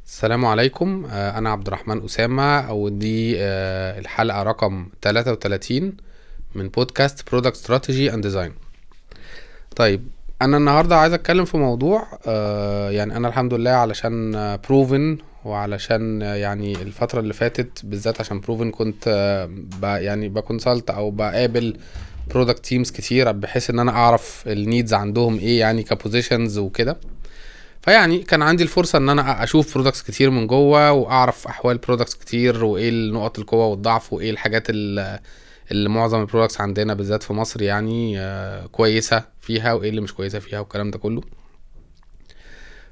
السلام عليكم. أنا عبد الرحمن أسامة، ودي الحلقة رقم 33 من بودكاست Product Strategy and Design. طيب، أنا النهاردة عايز أتكلم في موضوع، يعني أنا الحمد لله علشان proven، وعلشان يعني الفترة اللي فاتت بالذات عشان proven كنت يعني ب consult أو بقابل product teams كتير بحيث إن أنا أعرف ال needs عندهم إيه يعني ك positions وكده. فيعني كان عندي الفرصة ان انا اشوف products كتير من جوه واعرف احوال products كتير وايه النقط القوة والضعف وايه الحاجات اللي معظم ال products عندنا بالذات في مصر يعني كويسة فيها وايه اللي مش كويسة فيها والكلام ده كله.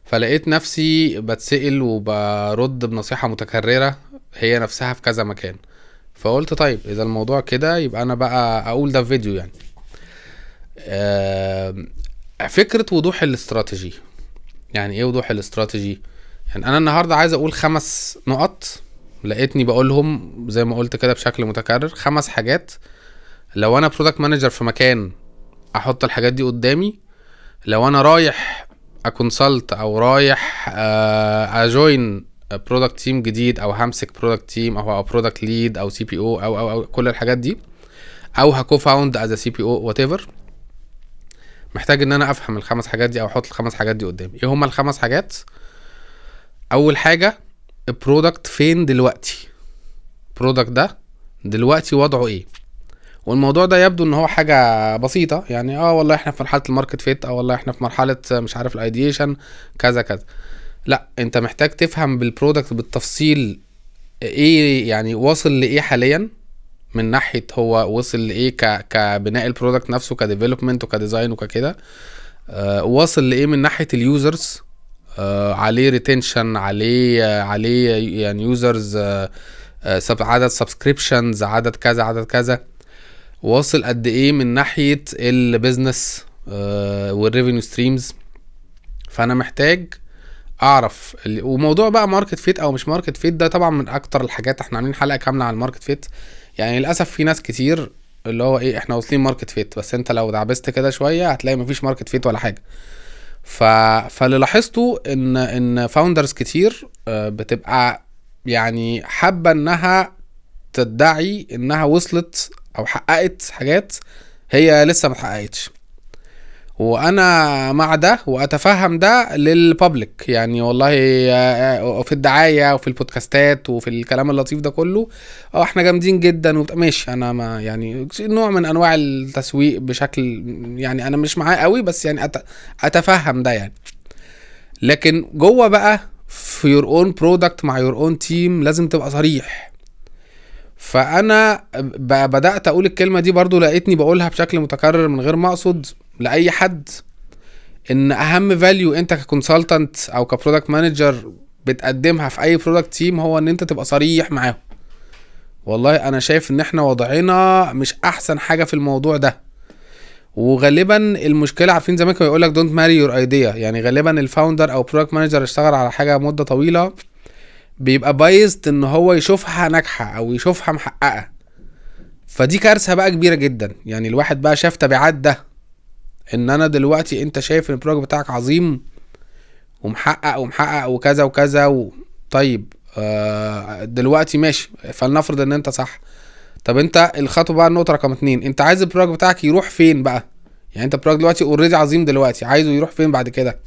فلقيت نفسي بتسأل وبرد بنصيحة متكررة هي نفسها في كذا مكان، فقلت طيب اذا الموضوع كده يبقى انا بقى اقول ده في فيديو. يعني فكرة وضوح الاستراتيجي. يعني ايه وضوح الاستراتيجي؟ يعني انا النهارده عايز اقول 5 نقط لقيتني بقولهم زي ما قلت كده بشكل متكرر، 5 حاجات لو انا product manager في مكان احط الحاجات دي قدامي، لو انا رايح ا consult او رايح ا join product team جديد او همسك product team او product lead او CPO او او او كل الحاجات دي، او ه co-found as CPO whatever، محتاج ان انا افهم ال5 حاجات دي او احط ال5 حاجات دي قدامي. ايه هما ال5 حاجات؟ اول حاجة، ال product فين دلوقتي؟ ال product ده دلوقتي وضعه ايه؟ والموضوع ده يبدو ان هو حاجة بسيطة، يعني والله احنا في مرحلة ال market fit، او والله احنا في مرحلة مش عارف ال ideation كذا كذا. لا، انت محتاج تفهم بال product بالتفصيل ايه، يعني واصل لايه حاليا، من ناحية هو وصل لإيه كبناء ال product نفسه، ك development وك design وككده، واصل لإيه من ناحية ال users، عليه retention، عليه يعني users، عدد subscriptions، عدد كذا عدد كذا، واصل قد إيه من ناحية ال business، وال revenue streams. فأنا محتاج أعرف وموضوع بقى market fit أو مش market fit ده طبعا من أكتر الحاجات، احنا عاملين حلقة كاملة عن ال market fit. يعني للأسف في ناس كتير اللي هو إيه احنا واصلين market fit، بس انت لو دعبست كده شوية هتلاقي مفيش market fit ولا حاجة. فاللي لاحظته ان founders كتير بتبقى يعني حابة انها تدعي انها وصلت او حققت حاجات هي لسه ما اتحققتش، وانا مع ده واتفهم ده لل public، يعني والله في الدعاية وفي البودكاستات وفي الكلام اللطيف ده كله، احنا جامدين جدا ماشي، انا ما يعني نوع من انواع التسويق بشكل يعني انا مش معاه قوي، بس يعني اتفهم ده يعني. لكن جوه بقى في your own product مع your own team لازم تبقى صريح. فانا بدأت اقول الكلمة دي برضو، لقيتني بقولها بشكل متكرر من غير ما اقصد لأي حد، ان اهم value انت ك consultant او ك product manager بتقدمها في اي product team هو ان انت تبقى صريح معاهم. والله انا شايف ان احنا وضعنا مش احسن حاجة في الموضوع ده، وغالبا المشكلة عارفين زمان كانوا يقولك don't marry your idea، يعني غالبا ال founder او product manager اشتغل على حاجة مدة طويلة بيبقى biased ان هو يشوفها ناجحة او يشوفها محققة، فدي كارثة بقى كبيرة جدا. يعني الواحد بقى شاف تبعات ده، ان انا دلوقتي انت شايف ان ال product بتاعك عظيم ومحقق ومحقق وكذا وكذا طيب دلوقتي ماشي، فلنفرض ان انت صح. طب انت الخطوة بقى النقطة رقم 2، انت عايز ال product بتاعك يروح فين بقى؟ يعني انت ال product دلوقتي already عظيم، دلوقتي عايزه يروح فين بعد كده؟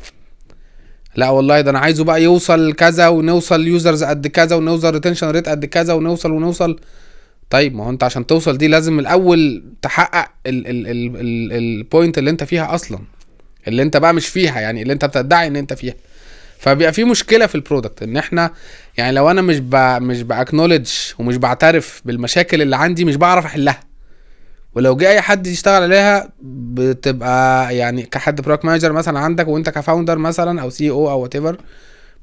لا والله ده انا عايزه بقى يوصل كذا، ونوصل users قد كذا، ونوصل retention rate قد كذا، ونوصل ونوصل. طيب ما هو انت عشان توصل دي لازم الاول تحقق ال point اللي انت فيها اصلا، اللي انت بقى مش فيها، يعني اللي انت بتدعي ان انت فيها. فبيبقى في مشكلة في ال product ان احنا يعني لو انا مش ب acknowledge ومش بعترف بالمشاكل اللي عندي مش بعرف احلها، ولو جه اي حد يشتغل عليها بتبقى يعني كحد product manager مثلا عندك، وانت ك founder مثلا او CEO او whatever،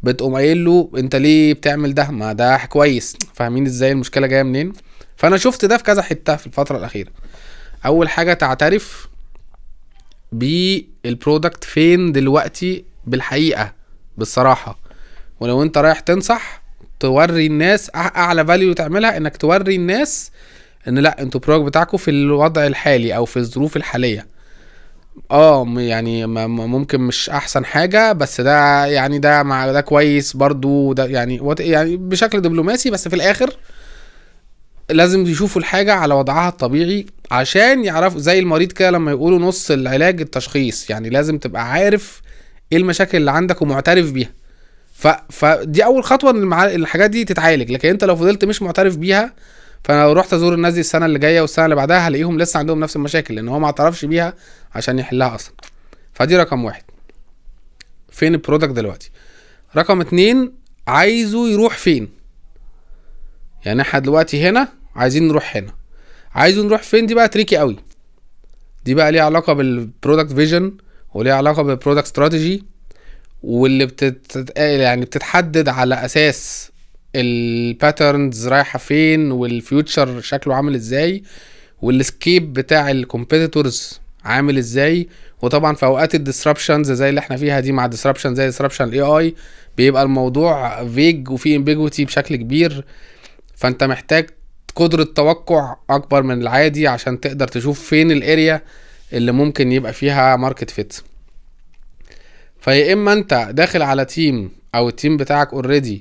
بتقوم قايل له انت ليه بتعمل ده؟ ما ده كويس. فاهمين ازاي المشكلة جاية منين؟ فانا شفت ده في كذا حتة في الفترة الاخيرة. اول حاجة تعترف بال product فين دلوقتي بالحقيقة بالصراحه، ولو انت رايح تنصح توري الناس اعلى value تعملها انك توري الناس ان لا انتوا ال product بتاعكم في الوضع الحالي او في الظروف الحالية يعني ممكن مش احسن حاجة، بس ده يعني ده مع ده كويس برضو، ده يعني يعني بشكل دبلوماسي، بس في الاخر لازم يشوفوا الحاجة على وضعها الطبيعي عشان يعرفوا. زي المريض كده لما يقولوا نص العلاج التشخيص، يعني لازم تبقى عارف ايه المشاكل اللي عندك ومعترف بيها. فدي اول خطوة ان الحاجات دي تتعالج. لكن انت لو فضلت مش معترف بيها، فانا لو رحت ازور الناس دي السنة اللي جاية والسنة اللي بعدها هلاقيهم لسه عندهم نفس المشاكل، لان هو ما اعترفش بيها عشان يحلها اصلا. فدي رقم 1، فين ال product دلوقتي. رقم 2، عايزه يروح فين. يعني احنا دلوقتي هنا عايزين نروح هنا، عايزه نروح فين دي بقى tricky قوي. دي بقى ليها علاقة بال product vision وليها علاقة بال product strategy، واللي يعني بتتحدد على اساس ال patterns رايحة فين، وال future شكله عامل ازاي، وال scape بتاع ال competitors عامل ازاي. وطبعا في اوقات ال disruptions زي اللي احنا فيها دي، مع disruption زي disruption ال AI، بيبقى الموضوع vague وفي ambiguity بشكل كبير. فانت محتاج قدرة توقع اكبر من العادي عشان تقدر تشوف فين ال area اللي ممكن يبقى فيها market fit. فيا اما انت داخل على team او ال team بتاعك already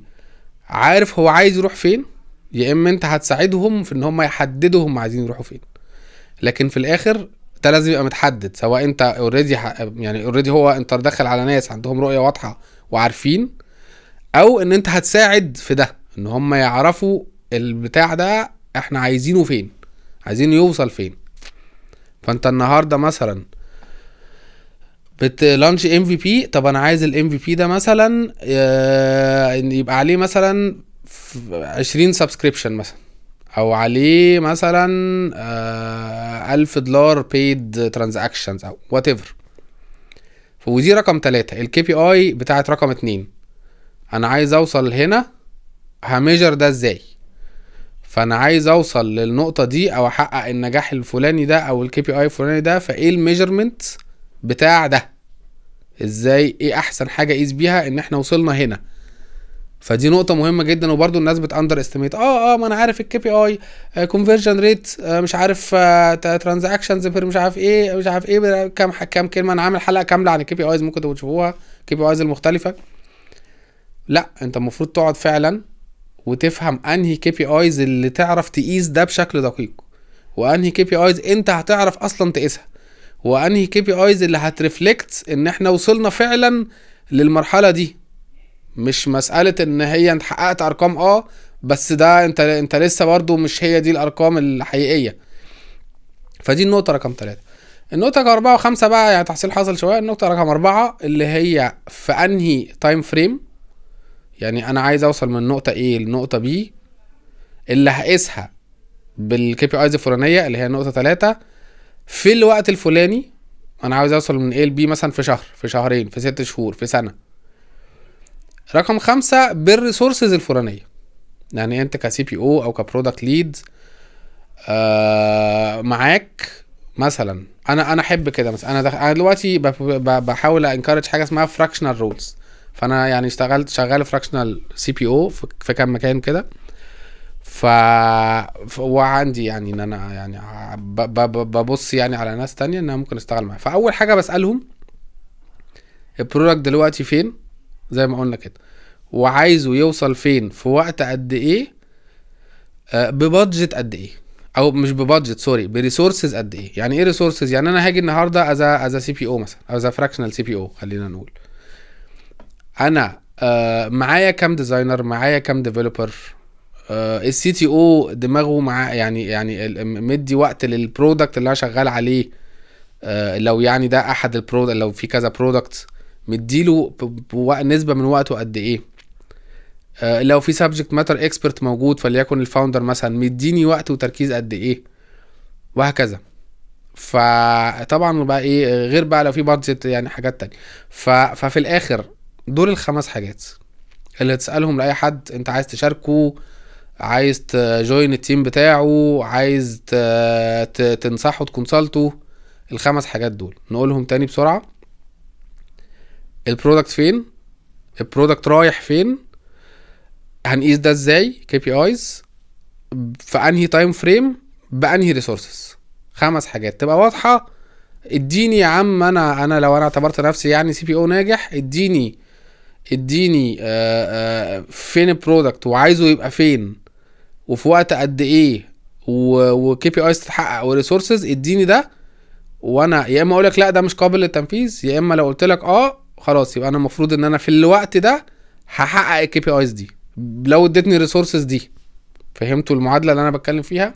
عارف هو عايز يروح فين، يا اما انت هتساعدهم في ان هم يحددوا هم عايزين يروحوا فين. لكن في الاخر ده لازم يبقى متحدد، سواء انت already يعني already هو انت داخل على ناس عندهم رؤية واضحة وعارفين، او ان انت هتساعد في ده ان هم يعرفوا البتاع ده احنا عايزينه فين، عايزين يوصل فين. فانت النهارده مثلا بت launch MVP، طب انا عايز ال MVP ده مثلا يبقى عليه مثلا 20 subscription مثلا، او عليه مثلا $1000 paid transactions او whatever. ودي رقم 3، ال KPI بتاعت رقم 2، انا عايز اوصل هنا، ه measure ده ازاي؟ فانا عايز اوصل للنقطة دي او احقق النجاح الفلاني ده او ال KPI الفلاني ده، فايه ال measurement بتاع ده ازاي، ايه احسن حاجة اقيس بيها ان احنا وصلنا هنا. فدي نقطة مهمة جدا. وبرضو الناس بت underestimate، ما انا عارف ال KPI، conversion rate، مش عارف، transactions per مش عارف ايه، مش عارف ايه، كام كلمة. انا عامل حلقة كاملة عن ال KPIs ممكن تبقوا تشوفوها، KPIs المختلفة. لا، انت المفروض تقعد فعلا وتفهم انهي KPIs اللي تعرف تقيس ده بشكل دقيق، وانهي KPIs انت هتعرف اصلا تقيسها، وانهي KPIs اللي هت reflect ان احنا وصلنا فعلا للمرحلة دي. مش مسألة ان هي انت حققت ارقام، بس ده انت لسه برضو مش هي دي الارقام الحقيقية. فدي النقطة رقم 3. النقطة رقم 4 و5 بقى يعني تحصيل حصل شوية. النقطة رقم 4 اللي هي في انهي time frame، يعني انا عايز اوصل من نقطة A لنقطة B اللي هقيسها بال KPIs الفلانية اللي هي النقطة 3 في الوقت الفلاني. انا عاوز اوصل من A ل B مثلا في شهر، في شهرين، في 6 شهور، في سنة. رقم 5 بال resources الفلانية، يعني انت ك CPO او ك product lead معاك مثلا، انا احب كده مثلا، انا دلوقتي بحاول encourage حاجة اسمها fractional roles. فانا يعني شغال fractional CPO في كام مكان كده، وعندي يعني ان انا يعني ببص يعني على ناس تانية ان انا ممكن اشتغل معاها. فاول حاجة بسالهم ال product دلوقتي فين زي ما قلنا كده، وعايزه يوصل فين في وقت قد ايه، ب budget قد ايه، او مش ب budget sorry، ب resources قد ايه. يعني ايه resources؟ يعني انا هاجي النهارده as CPO مثلا، او as fractional CPO خلينا نقول، انا معايا كام designer، معايا كام developer، ال CTO دماغه مع يعني مدي وقت لل product اللي انا شغال عليه، لو يعني ده احد ال product، لو في كذا product مديله نسبة من وقته قد ايه، لو في subject matter expert موجود فليكن ال founder مثلا مديني وقت وتركيز قد ايه، وهكذا. فطبعا بقى ايه غير بقى لو في budget يعني حاجات تانية. ففي الاخر دول الخمس حاجات اللي تسألهم لأي حد انت عايز تشاركه، عايز ت join ال team بتاعه، عايز تنصحه، ت consult ه. الخمس حاجات دول نقولهم تاني بسرعة: ال product فين، ال product رايح فين، هنقيس ده ازاي، KPIs، في انهي time frame، بانهي resources. 5 حاجات تبقى واضحة اديني يا عم، انا لو انا اعتبرت نفسي يعني CPO ناجح، اديني فين ال product وعايزه يبقى فين وفي وقت قد ايه و KPIs تتحقق و resources، اديني ده، وانا يا اما اقول لك لا ده مش قابل للتنفيذ، يا اما لو قلت لك خلاص يبقى انا المفروض ان انا في الوقت ده هحقق ال KPIs دي لو اديتني ال resources دي. فهمتوا المعادلة اللي انا بتكلم فيها؟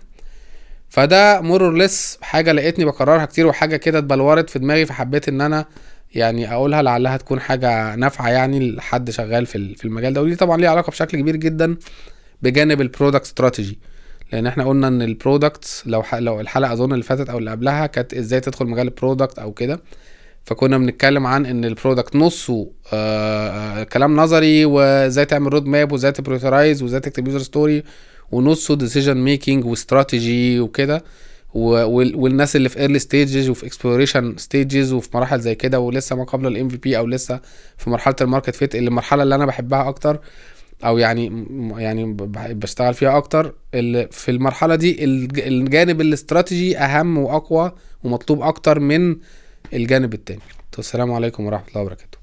فده more or less حاجة لقيتني بكررها كتير، وحاجه كده اتبلورت في دماغي، فحبيت ان انا يعني اقولها لعلها تكون حاجة نافعة يعني لحد شغال في المجال ده. ودي طبعا ليها علاقة بشكل كبير جدا بجانب ال product strategy، لان احنا قلنا ان ال product لو الحلقة اظن اللي فاتت او اللي قبلها كانت ازاي تدخل مجال ال product او كده، فكنا بنتكلم عن ان ال product نصه كلام نظري وازاي تعمل road map وازاي ت prioritize وازاي تكتب user story، ونصه decision making و strategy وكده، والناس اللي في early stages وفي exploration stages وفي مراحل زي كده ولسه ما قبل ال MVP او لسه في مرحلة ال market fit، اللي المرحلة اللي انا بحبها اكتر او يعني بشتغل فيها اكتر، اللي في المرحلة دي الجانب الاستراتيجي اهم واقوى ومطلوب اكتر من الجانب التاني. السلام عليكم ورحمة الله وبركاته.